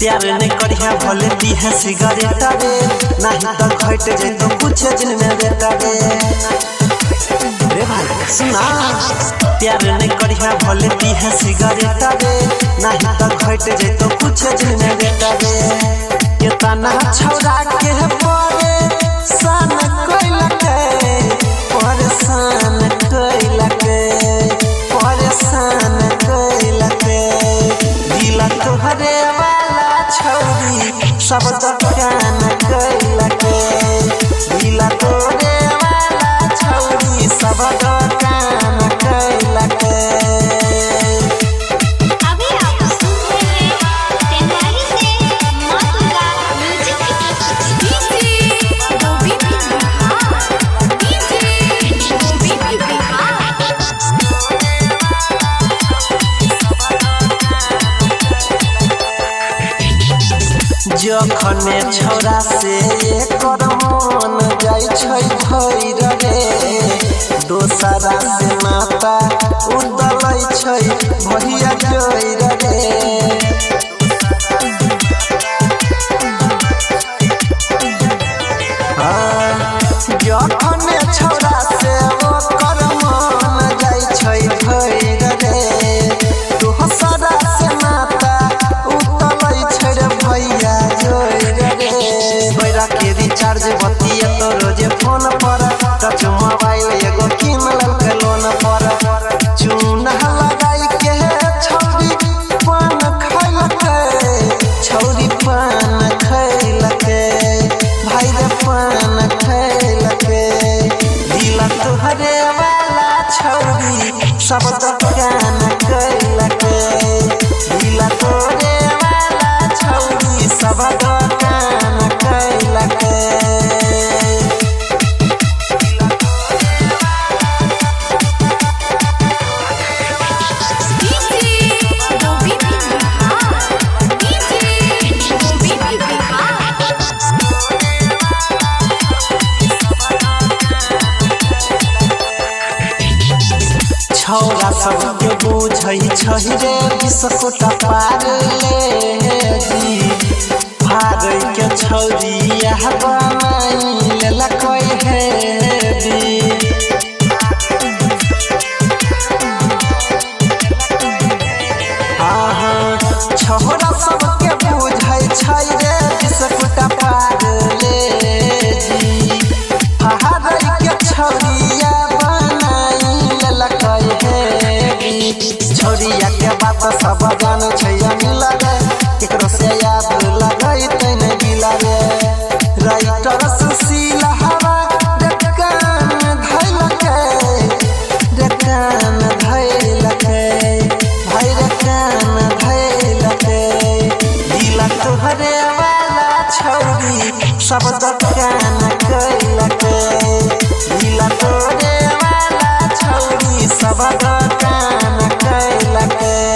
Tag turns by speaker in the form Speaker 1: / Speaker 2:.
Speaker 1: प्यार नहीं करिया भले पीहे सिगरेट रे, नहीं तो घट जेतो कुछ दिन में बेटा रे। रे भाई सुना, प्यार नहीं करिया भले पीहे सिगरेट रे, नहीं तो घट जेतो कुछ दिन में बेटा रे। केतना छौरा के परे सन कइला के, परेशान कइला के, परेशान कइला के। दिल तोहरे छौरी सब दुकान कइला के, दिल तोरे वाला छौरी सब दुकान कइला के।
Speaker 2: अभी आप सुन रहे हैं तेनाली से माँ Durga music. DJ Govind Bihar, DJ Govind Bihar.
Speaker 1: जखने छौरा से एकर मन जाइ छै भैर रे, दोसरा से नाता उदलै छै भैया जोइर रे। जखने छौरा से ओकर मन जाइ छै भैर रे, दोसरा से नाता उदलै छै रे भैया के। रिचार्ज बतिया तो रोजे फोन पर, टच मोबाइल एगो किन ललके लोन पर। चूना लगाई के छौरी पान खैलके, छौरी पान खैलके, भाई रे पान खैलके। दिल तोहरे वाला छौरी सब दुकान कैलके, दिल तोरे वाला छौरी सब दुकान कैलके।
Speaker 2: DJ Govind Bihar, DJ Govind Bihar.
Speaker 1: छौरा सबके बुझै छै रे बिस्कुट पार ले जी, फारै के छौरिया बनाई लेलकै हेबी। छौरा सबके बुझै छै रे बिस्कुट पार ले जी, फारै के छौरिया बनाई लेलकै हेबी। छौरिया के बात सब जान छै मिला रे, केकरो से याद लगै तै नै गिला रे। राइटर सुशीला हवा रे कान धैलकै, रे कान धैलकै, भाई रे कान धैलकै। दिल तोहरे वाला छौरी सब दुकान कैलकै, दिल तोरे वाला छौरी सब दुकान कैलकै।